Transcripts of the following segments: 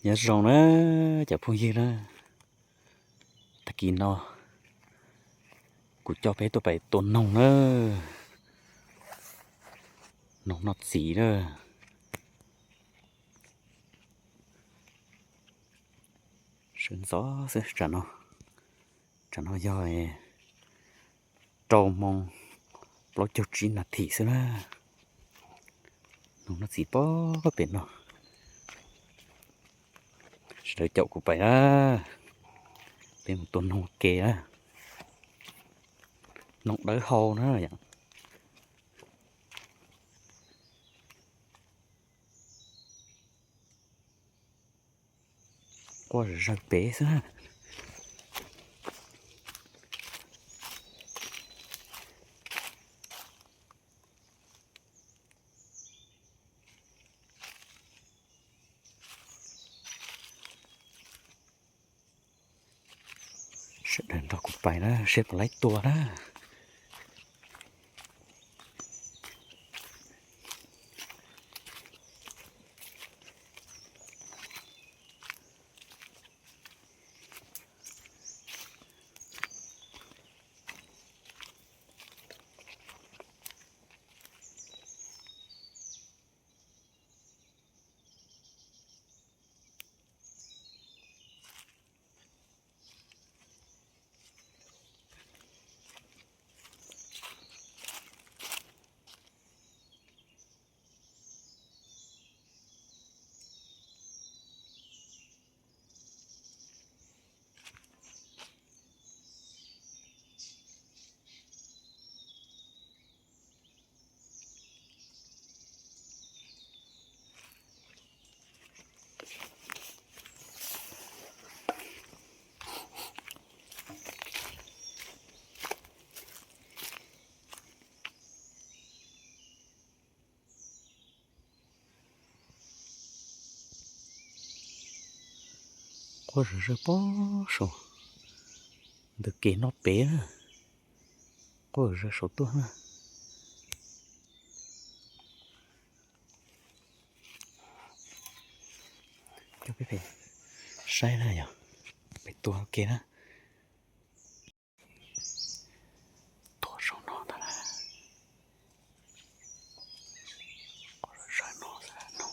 Nyob zoo na cov phooj ywg na, tag kis no kuv coj peb tuaj pais tua noog na, noog noj txiv na. Sawv ntxov xwb, tsam no yog rau moos plaub caug tsib nas this xwb na. Noog noj txiv pob pem no. Sawv daws caum kuv pais na, peb mus tua noog ua ke na. Noog dawb hau na yom. Quaj zawg pem xwb. Sawv daws nrog kuv pais na seb puas laib tua na. Quaj zawg zawg pob saum ntug kev noj pem na. Quaj zawg saum tuaj na. Coj peb pais saib na yog, pais tua ua ke na. Tua saum no ntag na. Saum no, saum no.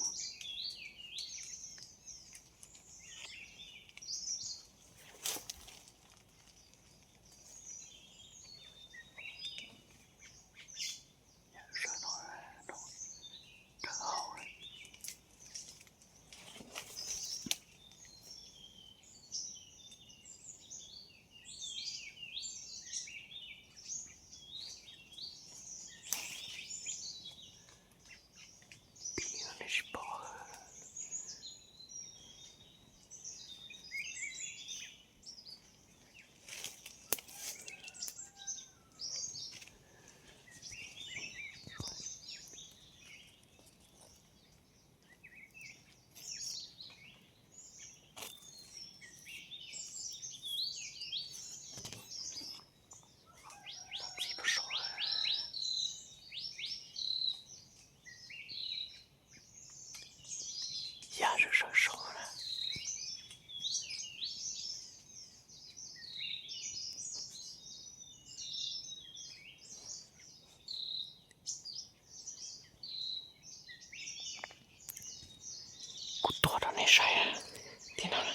Yaj sawv sawv saud na. Kuv tuaj rau nej saib tim no na.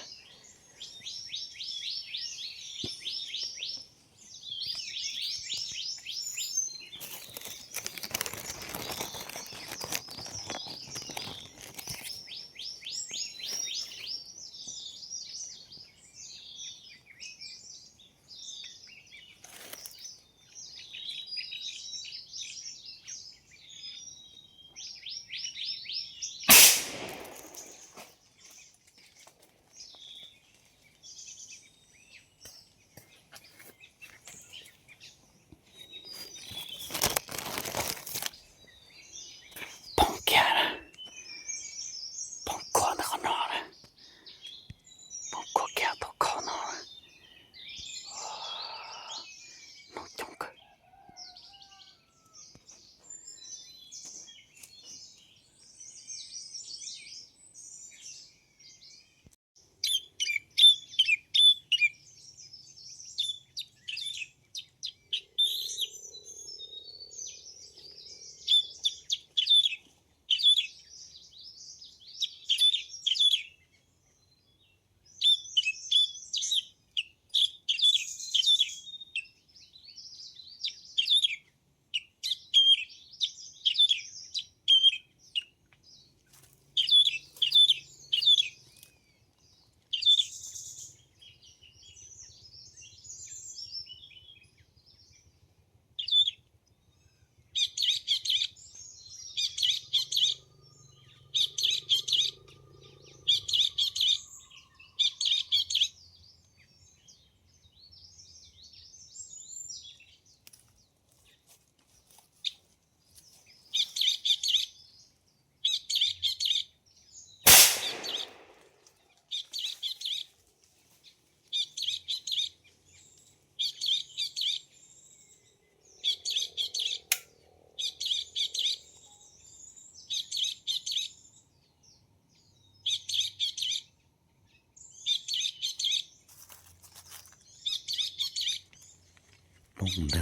Ntawd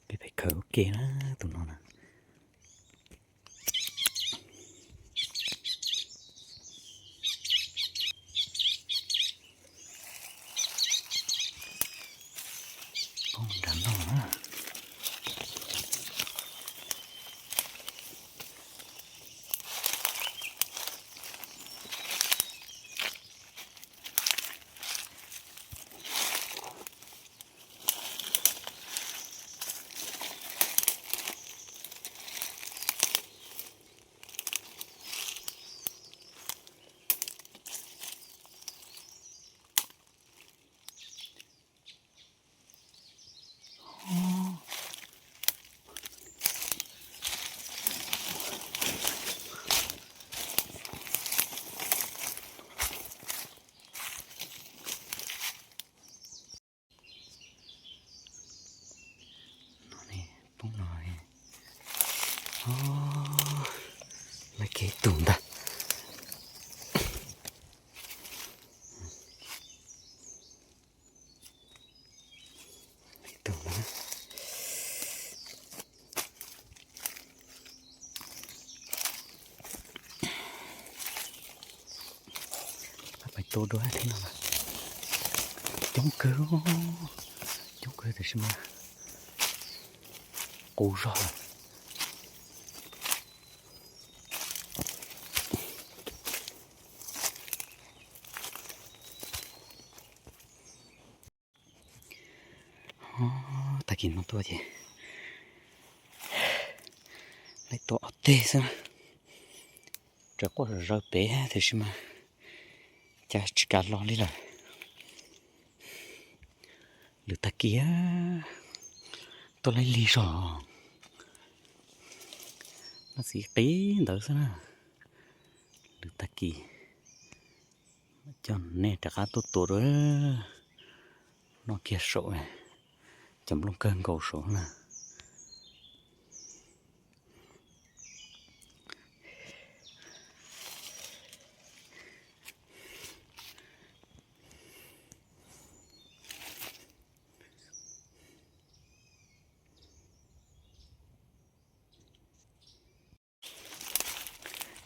peb pem khaws ua ke na, tus no na. Koob nram no na. No ne, poob no. Lawv kev tus ntag. Tus ntag. Pais tua dua thiab no. Coob kawg, coob kawg tiam sis mas qus zog lawm. Tag kis no tuaj ces laib tua ob teg xwb na. Raws quaj zawv pem tiam sis mas cas tsis kam los li lawm. Lwm tag kis tuaj laib lig zog. Noj txiv qis ntawd xwb na. Lwm tag kis coj nej rov qab tuaj tua dua. Noj kiag saum cov nplooj kawg nkaus saud na.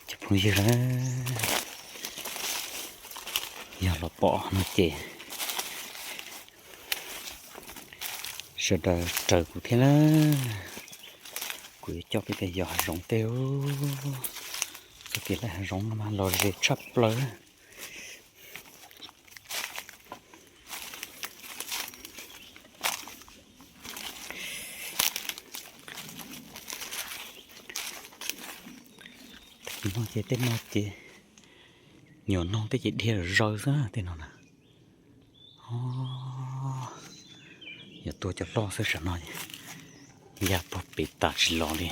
Cov phooj ywg na, yog los pom no ces sawv daws raws kuv thiab na. Kuv yuav coj peb pem yos hav zoov tej. Txoj kev laij hav zoov no mas los ze tshaj plaws. Tag kis no ces tej no ces nyuam noog tej ces dhia zaws xwb tej no na. Yog tua cov loj xwb saum no ya puag pem tas tsis los li.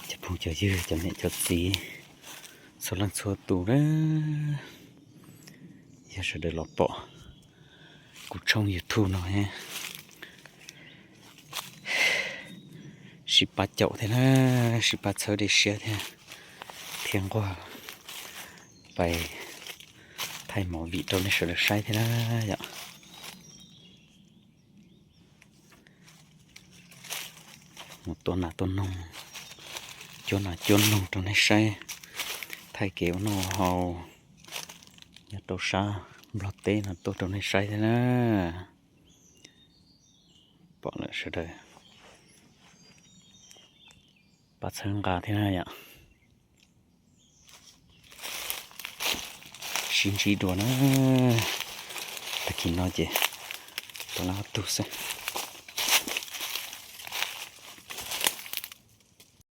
Cov phooj cov ywg, cov niam cov txiv txhua leej txhua tus na, yog sawv daws los pom kuv tshooj YouTube no, sib pab caum thiab na, sib pab txhawb dej siab thiab, thiab nquag pais thaij movie rau nej sawv daws saib thiab na yom. Mus tua nas tua noog, cuab nas cuab noog rau nej saib, thaij kev ua noj ua haus nyob rau sab Nplog teb no tuaj rau nej saib thiab na. Pom lawm sawv daws pab txhawb nqa thiab na yom. Sib ntsib dua na, tag kis no ces tua lab ob tug xwb.